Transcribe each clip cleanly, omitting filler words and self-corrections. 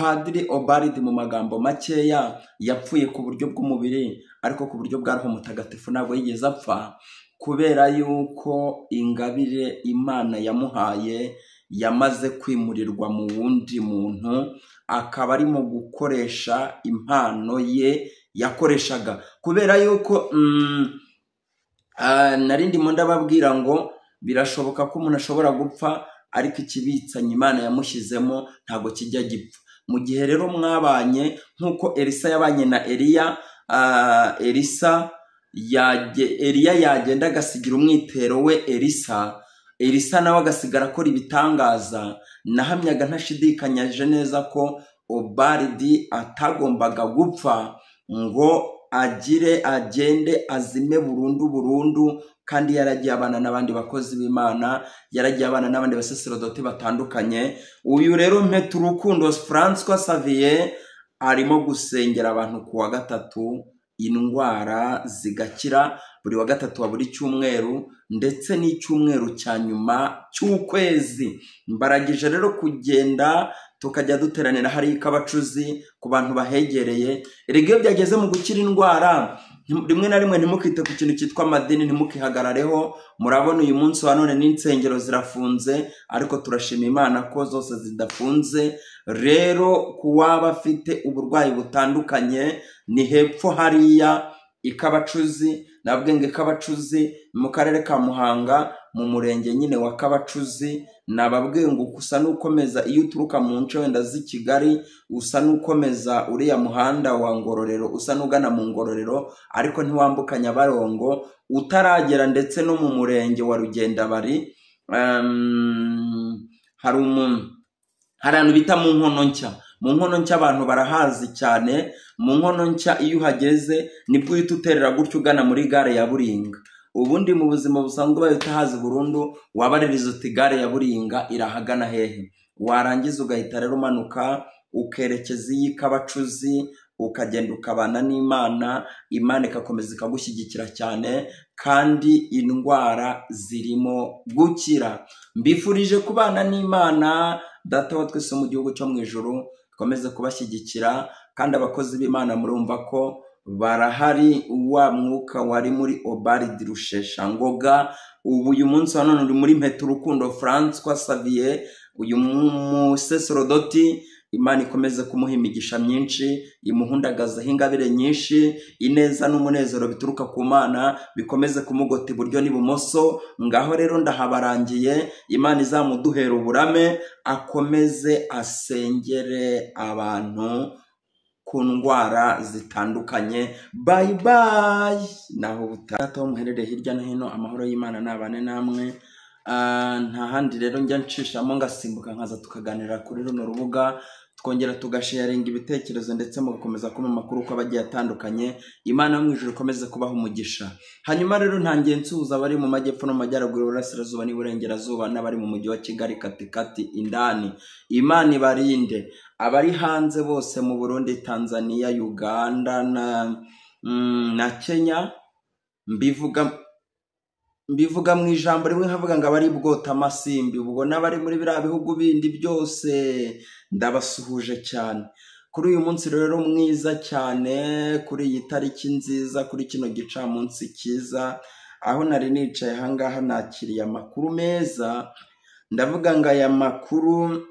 Padiri Obaridi mu magambo makeya yapfuye ku buryo bw'umubiri, ariko ku buryo bwa Roho Mutagatifu ntabwo yigeze apfa, kubera yuko ingabire Imana yamuhaye yamaze kwimurirwa mu wundi muntu, akaba arimo gukoresha impano ye yakoreshaga. Kubera yuko nari ndimo ndababwira ngo birashoboka ko umuntu ashobora gupfa, ariko ikibitsanye Imana yamushyizemo ntabwo kijya gipfa. Mu gihe rero mwabanye nk'uko Elisa yabanye na Eliya, Elisa Eliya yagenda agasigira umwitero we Elisa, Elisa nawe agasigara akora ibitangaza. Nahamyaga ntashidikanyije neza ko Obaridi atagombaga gupfa ngo agire agende azime burundu burundu, kandi yaragiye abana n'abandi bakozi b'Imana, yaragiye abana n'abandi basaserodoti batandukanye. Uyu rero Mpeturukundo François Xavier arimo gusengera abantu ku wa gatatu, indwara zigakira buri wa gatatu wa buri cyumweru, ndetse n'icyumweru cya nyuma cy'ukwezi. Mbaragije rero kugenda tukajya duteranira hari ikabacuzi ku bantu bahegereye. Erega iyo byageze mu gukira indwara, rimwe na rimwe ntimukite ku kintu cyitwa amadini, ntimukihagarareho. Murabona uyu munsi wa none n'insengero zirafunze, ariko turashima Imana ko zose zidafunze. Rero kuwaba afite uburwayi butandukanye, ni hepfo hariya ikabacuzi, nabwo ngo ikabacuzi mu karere ka Muhanga, mu murenge nyine wa Kabacuzi. Nababwiye ngo usa n'ukomeza iyo uturuka mu nce wenda z'i Kigali, usa n'ukomeza uriya muhanda wa Ngororero, usa n'ugana mu Ngororero, ariko ntiwambuka Nyabarongo, utaragera ndetse no mu murenge wa Rugendabari. Hari ahantu bita mu Nkono Nshya. Mu Nkono Nshya abantu barahazi cyane. Mu Nkono Nshya iyo uhageze nibwo uhita uterera gutyo ugana muri gare ya Buringa. Ubundi mu buzima busanzwe ubaye utahazi burundu, wabaririza uti gare ya Buringa irahagana hehe? Warangiza ugahita rero umanuka ukerekeza iyi Kabacuzi, ukagenda ukabana n'Imana, Imana ikakomeza ikagushyigikira cyane, kandi indwara zirimo gukira. Mbifurije kubana n'Imana Data wa twese mu gihugu cyo mu ijuru, ikomeze kubashyigikira, kandi abakozi b'Imana murumva ko barahari. Wa mwuka wari muri Obaridi Rusheshangoga, ubu uyu munsi wa none uri muri Mpeturukundo François Xavier, uyu museserodoti. Imana ikomeze kumuha imigisha myinshi, imuhundagazeho ingabire nyinshi, ineza n'umunezero bituruka ku Mana bikomeze kumugota iburyo n'ibumoso. Ngaho rero ndahabarangiye, Imana izamuduhera uburame, akomeze asengere abantu ku ndwara zitandukanye. Bye bye. Naho ubutaha muherereye hirya no hino, amahoro y'Imana nabane namwe. Nta handi rero njya nshishamo ngasimbuka nkaza tukaganira kuri runo rubuga, twongera tugasharinga ibitekerezo ndetse mugakomeza kumpa amakuru uko abagiye atandukanye. Imana yo mu ijuru ikomeze kubaha umugisha. Hanyuma rero ntangiye nsuhuza abari mu majyepfo no mu majyaruguru, iburasirazuba n'iburengerazuba, n'abari mu mujyi wa Kigali katikati indani. Imana ibarinde. Abari hanze bose mu Burundi, Tanzania, Uganda na Kenya, mbivuga mu ijambo rimwe nkavuga ngo abari bwota amasimbi, ubwo n'abari muri biriya bihugu bindi byose ndabasuhuje cyane. Kuri uyu munsi rero mwiza cyane, kuri iyi tariki nziza, kuri kino gicamunsi cyiza, aho nari nicaye ahangaha nakiriye amakuru meza. Ndavuga ngo aya makuru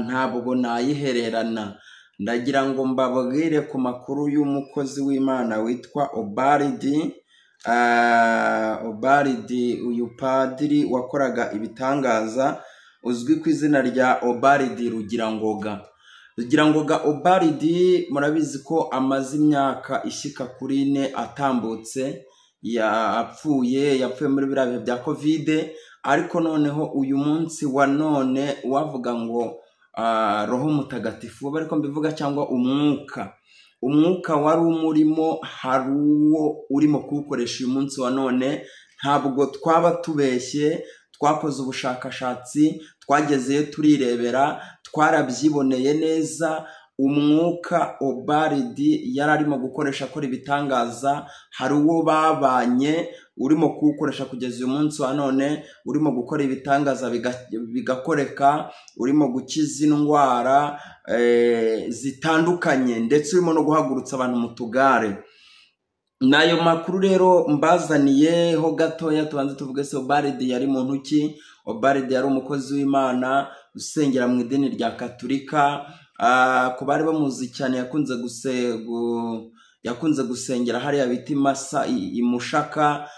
ntabwo nayihererana. Ndagira ngo mbabwire ku makuru y'umukozi w'Imana witwa Obaridi. Obaridi, uyu padiri wakoraga ibitangaza, uzwi ku izina rya Obaridi Rugirangoga. Rugirangoga Obaridi murabizi ko amaze imyaka ishyika kuri 4 atambutse, yapfuye muri biriya bihe bya Covid. Ariko noneho uyu munsi wa none wavuga ngo Roho Mutagatifu, ariko mbivuga cyangwa umwuka wari umurimo, hari uwo urimo kuwukoresha uyu munsi wa none. Ntabwo twaba tubeshye, twakoze ubushakashatsi, twagezeyo turirebera, twarabyiboneye neza. Umwuka Obaridi yari arimo gukoresha akora ibitangaza, hari uwo babanye urimo kuwukoresha kugeza uyu munsi wa none, urimo gukora ibitangaza bigakoreka, urimo gukiza indwara zitandukanye, ndetse urimo no guhagurutsa abantu mu tugare. Nayo makuru rero mbazaniye ho gatoya. Tubanze tuvuge se Obaridi yari muntu ki? Obaridi yari umukozi w'Imana usengera mu idini rya Katolika. Ku bari bamuzi cyane, yakunze gusengera hariya bita Masa i Mushaka.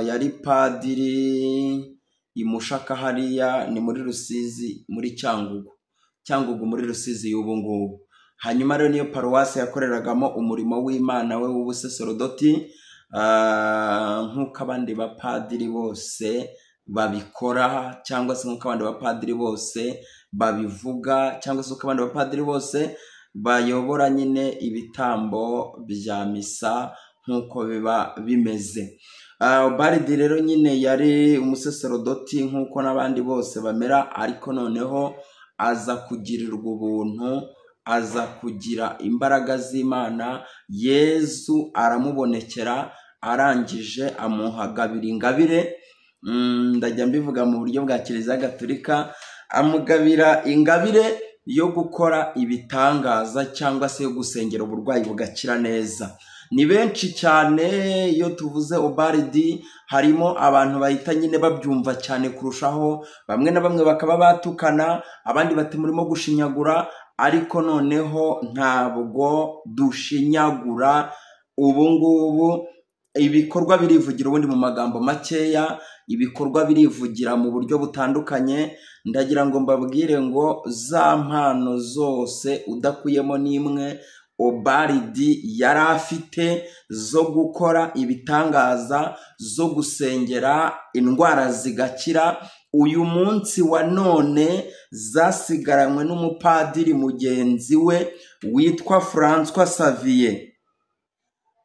Yari padiri i Mushaka, hariya ni muri Rusizi, muri Cyangugu, muri Rusizi y'ubu ngubu. Hanyuma rero niyo paruwasi yakoreragamo umurimo w'Imana we w'ubuseserodoti, nk'uko abandi bapadiri bose babikora, cyangwa se nk'uko abandi bapadiri bose babivuga, cyangwa se uko abandi bapadiri bose bayobora nyine ibitambo bya misa nk'uko biba bimeze. Obaridi rero nyine yari umuseserodoti nk'uko n'abandi bose bamera, ariko noneho aza kugirirwa ubuntu, aza kugira imbaraga z'Imana. Yezu aramubonekera, arangije amuha ingabire. Ndajya mbivuga mu buryo bwa Kiliziya Gatolika, amugabira ingabire yo gukora ibitangaza cyangwa se yo gusengera uburwayi bugakira neza. Ni benshi cyane, iyo tuvuze Obaridi harimo abantu bahita nyine babyumva cyane kurushaho, bamwe na bamwe bakaba batukana, abandi bati murimo gushinyagura, ariko noneho ntabwo dushinyagura. Ubu ngubu ibikorwa birivugira. Ubundi mu magambo makeya, ibikorwa birivugira mu buryo butandukanye. Ndagira ngo mbabwire ngo za mpano zose udakuyemo n'imwe Obaridi yari afite zo gukora ibitangaza, zo gusengera indwara zigakira, uyu munsi wa none zasigaranywe n'umupadiri mugenzi we witwa Francois Xavier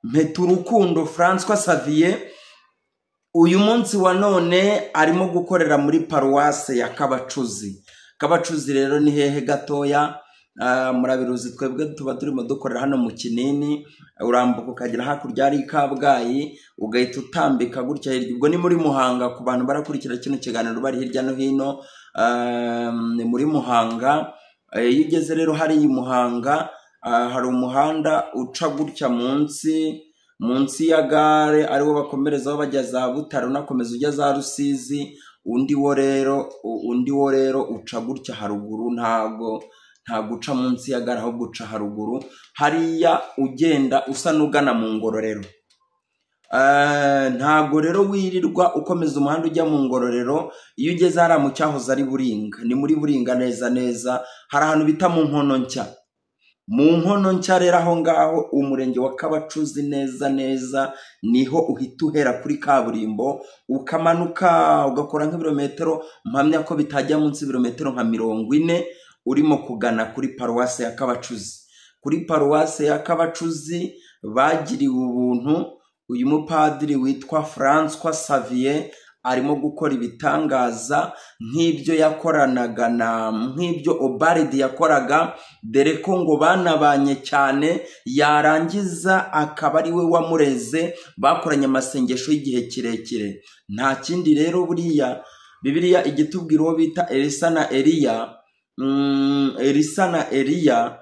Mpeturukundo. Francois Xavier uyu munsi wa none arimo gukorera muri paruwase ya Kabacuzi. Kabacuzi rero ni hehe gatoya? Murabiruzi, twebwe tuba turimo dukorera hano mu Kinini. Urambuka ukagera hakurya hari Kabgayi, ugahita utambika gutya hirya, ubwo ni muri Muhanga. Ku bantu barakurikira kino kiganiro bari hirya no hino, ni muri Muhanga. Iyo ugeze rero hariya i Muhanga, hari umuhanda uca gutya munsi ya gare, ariwo bakomerezaho bajya za Butare, unakomeza ujya za Rusizi. Undi wo rero uca gutya haruguru, ntabwo uca munsi ya gare, ahubwo uca haruguru hariya ugenda usa n'ugana mu Ngororero. Ntabwo rero wirirwa ukomeza umuhanda ujya mu Ngororero. Iyo ugeze hariya mu cyahoze ari Buringa, ni muri Buringa neza neza, hari ahantu bita mu Nkono Nshya. Mu Nkono Nshya rero aho ngaho, umurenge wa Kabacuzi neza neza, niho uhita uhera kuri kaburimbo, ukamanuka ugakora nk'ibirometero, mpamya ko bitajya munsi y'ibirometero nka 40, urimo kugana kuri paruwasi ya Kabacuzi. Kuri paruwasi ya Kabacuzi bagiriwe ubuntu, uyu mupadiri witwa Francois Xavier arimo gukora ibitangaza nk'ibyo yakoranaga na nk'ibyo Obaridi yakoraga, dore ko ngo banabanye cyane, yarangiza akaba ari we wamureze, bakoranye amasengesho y'igihe kirekire. Nta kindi rero, buriya Bibiliya igitubwira uwo bita Elisa na Eliya. Elisa na Eliya,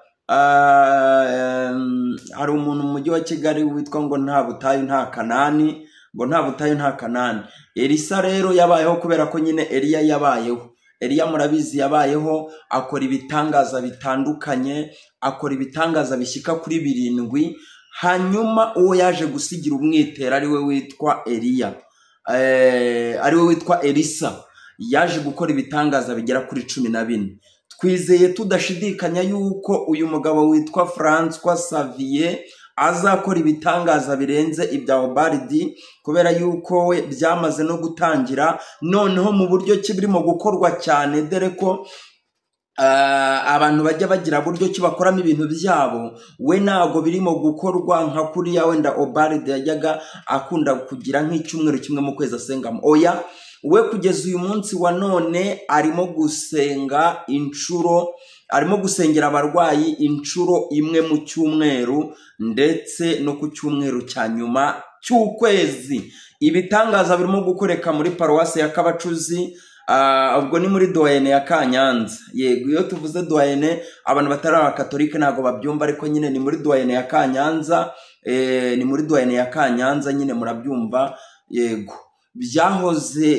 hari umuntu mu mujyi wa Kigali witwa ngo nta butayu nta Kanani, ngo nta butayu nta Kanani. Elisa rero yabayeho kubera ko nyine Eliya yabayeho. Eliya murabizi yabayeho akora ibitangaza bitandukanye, akora ibitangaza bishyika kuri birindwi. Hanyuma uwo yaje gusigira umwitero ari we witwa Eliya, ari we witwa Elisa, yaje gukora ibitangaza bigera kuri 14. Twizeye tudashidikanya yuko uyu mugabo witwa Francois Xavier azakora ibitangaza birenze ibya Obaridi, kubera yuko we byamaze no gutangira noneho mu buryo ki birimo gukorwa cyane, dore ko abantu bajya bagira buryo ki bakoramo ibintu byabo. We ntabwo birimo gukorwa nka kuriya wenda Obaridi yajyaga akunda kugira nk'icyumweru kimwe mu kwezi asengamo. Oya, we kugeza uyu munsi wa none arimo gusenga inshuro, arimo gusengera abarwayi inshuro imwe mu cyumweru, ndetse no ku cyumweru cya nyuma. cy'ukwezi. Ibitangaza birimo gukoreka muri paruwasi ya Kabacuzi, ubwo ni muri doyene ya Kanyanza. Yego, iyo tuvuze doyene abantu batari abakatolike ntabwo babyumva, ariko nyine ni muri doyene ya Kanyanza, ni muri doyene ya Kanyanza nyine murabyumva. Yego, byahoze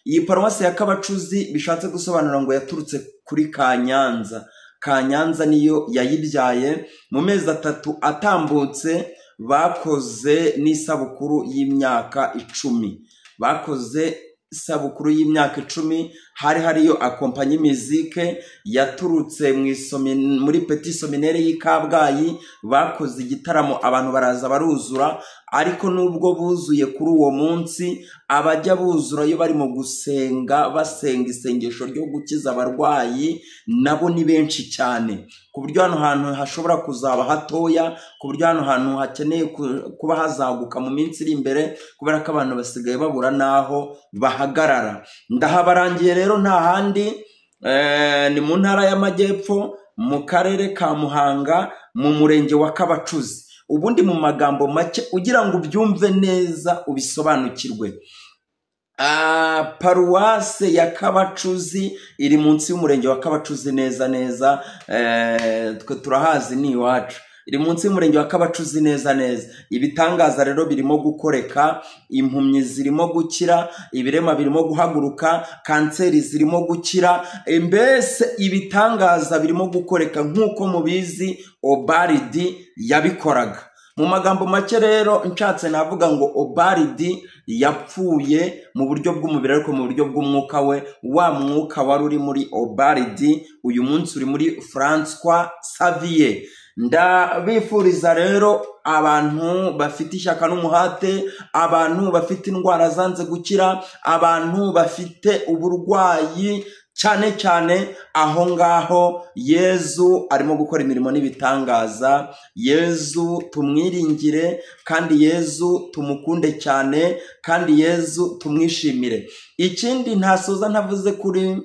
iyi paruwasi ya Kabacuzi bishatse gusobanura ngo yaturutse kuri Kanyanza. Kanyanza niyo yayibyaye. Mu mezi 3 atambutse bakoze n'isabukuru y'imyaka 10. Bakoze isabukuru y'imyaka 10, hari hariyo akompanyi mizike yaturutse muri Petit Seminaire y'i Kabgayi. Bakoze igitaramo abantu baraza baruzura, ariko nubwo buzuye kuri uwo munsi, abajya buzura iyo barimo gusenga basenga isengesho ryo gukiza abarwayi nabo ni benshi cyane, ku buryo hano hantu hashobora kuzaba hatoya, ku buryo hano hantu hakeneye kuba hazaguka mu minsi iri imbere, kubera ko abantu basigaye babura naho bahagarara. Ndahabarangiye rero nta handi, ni mu ntara y'Amajyepfo, mu karere ka Muhanga, mu murenge wa Kabacuzi. Ubundi mu magambo make ugira ngo ubyumve neza ubisobanukirwe, paruwase ya Kabacuzi iri munsi y'umurenge wa Kabacuzi neza neza. Twe turahazi ni iwacu. Iri munsi y'umurenge wa Kabacuzi neza neza. Ibitangaza rero birimo gukoreka, impumyi zirimo gukira, ibirema birimo guhaguruka, kanseri zirimo gukira, mbese ibitangaza birimo gukoreka nk'uko mubizi Obaridi yabikoraga. Mu magambo make rero nshatse navuga ngo Obaridi yapfuye mu buryo bw'umubiri, ariko mu buryo bw'umwuka we, wa mwuka wari uri muri Obaridi uyu munsi uri muri François Xavier. Ndabifuriza rero abantu bafite ishyaka n'umuhate, abantu bafite indwara zanze gukira, abantu bafite uburwayi cyane cyane aho ngaho Yezu arimo gukora imirimo n'ibitangaza. Yezu tumwiringire, kandi Yezu tumukunde cyane, kandi Yezu tumwishimire. Ikindi ntasoza ntavuze kuri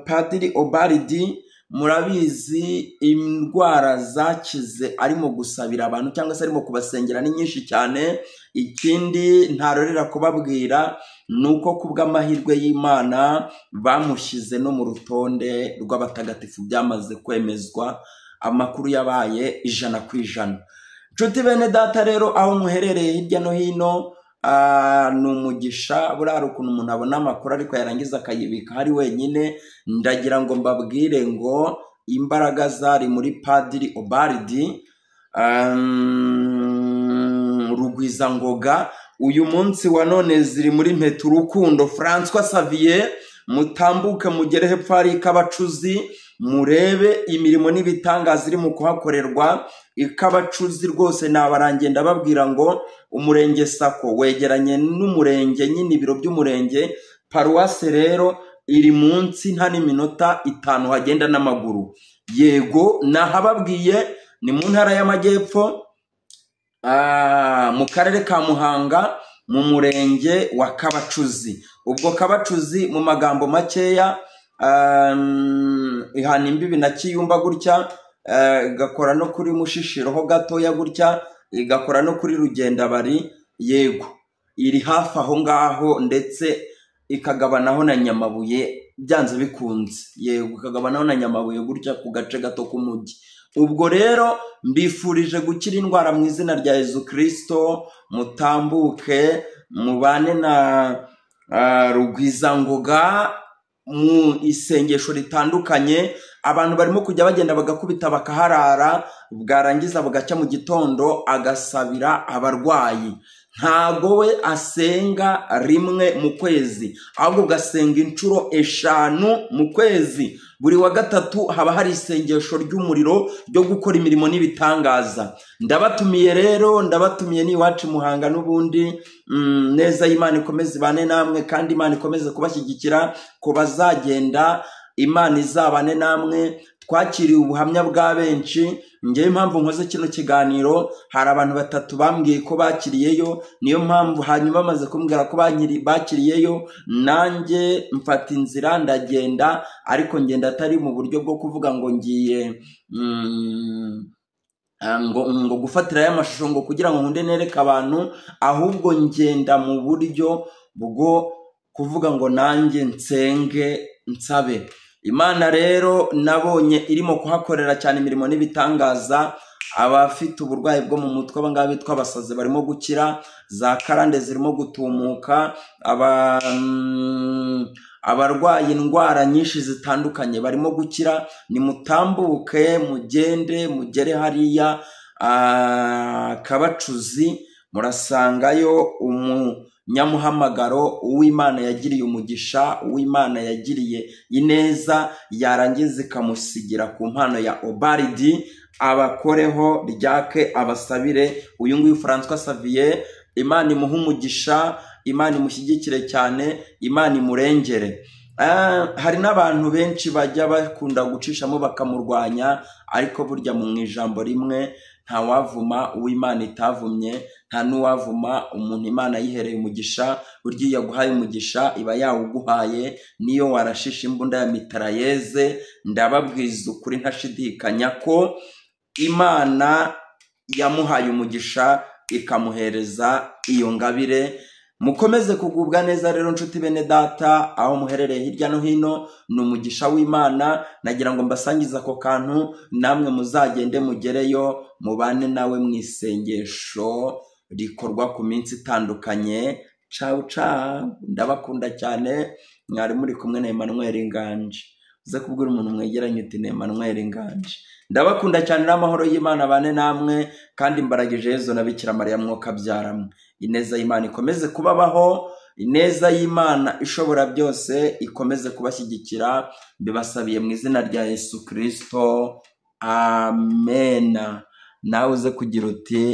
Padiri Obaridi, murabizi indwara zakize arimo gusabira abantu cyangwa se arimo kubasengera ni nyinshi cyane. Ikindi ntarorera kubabwira nuko kubw'amahirwe y'Imana bamushyize no mu rutonde rw'abatagatifu, byamaze kwemezwa, amakuru yabaye 100%. Nshuti bene data rero aho muherereye hirya no hino, ni umugisha buriya ukuntu umuntu abona amakuru ariko yarangiza akayibika hari wenyine. Ndagira ngo mbabwire ngo imbaraga zari muri Padiri Obaridi Rugwizangoga uyu munsi wa none ziri muri Mpeturukundo François Xavier. Mutambuke mugere hepfo hari Kabacuzi, murebe imirimo n'ibitangaza iri mu kuhakorerwa. Ikabacuzi rwose nabarangiye ndababwira ngo umurenge Sako wegeranye n'umurenge nyine, ibiro by'umurenge. Paruwase rero iri munsi nta n'iminota 5 hagenda n'amaguru. Yego, nahababwiye ni mu ntara y'Amajyepfo, mu karere ka Muhanga, mu murenge wa Kabacuzi. Ubwo Kabacuzi mu magambo makeya ihana imbibi na Kiyumba gutya, igakora no kuri Mushishiro ho gatoya gutya, igakora no kuri Rugendabari. Yego, iri hafi aho ngaho, ndetse ikagabanaho na Nyamabuye byanze bikunze. Yego, ikagabanaho na Nyamabuye gutya ku gace gato k'umujyi. Ubwo rero mbifurije gukira indwara mu izina rya Yezu Kristo. Mutambuke mubane na Rugwizangoga mu isengesho ritandukanye. Abantu barimo kujya bagenda bagakubita bakaharara, bwarangiza bugacya mu gitondo agasabira abarwayi. Ntago we asenga rimwe mu kwezi, ahubwo ugasenga inshuro 5 mu kwezi. Buri wa gatatu haba hari isengesho ry'umuriro ryo gukora imirimo n'ibitangaza. Ndabatumiye rero, ndabatumiye ni iwacu Muhanga n'ubundi. Neza y'Imana ikomeze ibane namwe, kandi Imana ikomeze kubashyigikira ko bazagenda, Imana izabane namwe. Twakiriye ubuhamya bwa benshi. Ngewe impamvu nkoze kino kiganiro, hari abantu 3 bambwiye ko bakiriyeyo, niyo mpamvu hanyuma bamaze kumbwira ko bakiriyeyo, nanjye mfata inzira ndagenda, ariko ngenda atari mu buryo bwo kuvuga ngo ngiye ngo gufatira amashusho ngo kugira ngo nkunde nereke abantu, ahubwo ngenda mu buryo bwo kuvuga ngo nanjye nsenge nsabe. Imana rero nabonye irimo kuhakorera cyane imirimo n'ibitangaza. Abafite uburwayi bwo mu mutwe abangaba bitwa abasazi barimo gukira, za karande zirimo gutumuka, abarwaye indwara nyinshi zitandukanye barimo gukira. Nimutambuke mugende mugere hariya Kabacuzi, murasangayo umunyamuhamagaro uw'Imana yagiriye umugisha, uw'Imana yagiriye ineza, yarangiza ikamusigira ku mpano ya Obaridi, abakoreho ryake abasabire. Uyu nguyu François Xavier, Imana imuhe umugisha, Imana imushyigikire cyane, Imana imurengere. Hari n'abantu benshi bajya bakunda gucishamo bakamurwanya, ariko burya mu ijambo rimwe nta wavuma uw'Imana itavumye, nta n'uwavuma umuntu Imana yihereye umugisha. Burya iyo yaguhaye umugisha iba yawuguhaye, niyo warashisha imbunda ya mitarayeze. Ndababwiza ukuri ntashidikanya ko Imana yamuhaye umugisha ikamuhereza iyo ngabire. Mukomeze kugubwa neza rero nshuti bene data, aho muherereye hirya no hino, ni umugisha w'Imana. Nagira ngo mbasangize ako kantu, namwe muzagende mugereyo mubane nawe mu isengesho rikorwa ku minsi itandukanye. Ciao ciao, ndabakunda cyane. Mwari muri kumwe na Emmanuel Nganji. Uze kubwira umuntu mwegeranye uti ni Emmanuel Nganji. Ndabakunda cyane, n'amahoro y'Imana bane namwe, kandi mbaragije Yezu na Bikira Mariya mwuka byaramwe. Ineza y'Imana ikomeze kubabaho, ineza y'Imana ishobora byose ikomeze kubashyigikira. Mbibasabiye mu izina rya Yesu Kristo, amena. Nawe uze kugira uti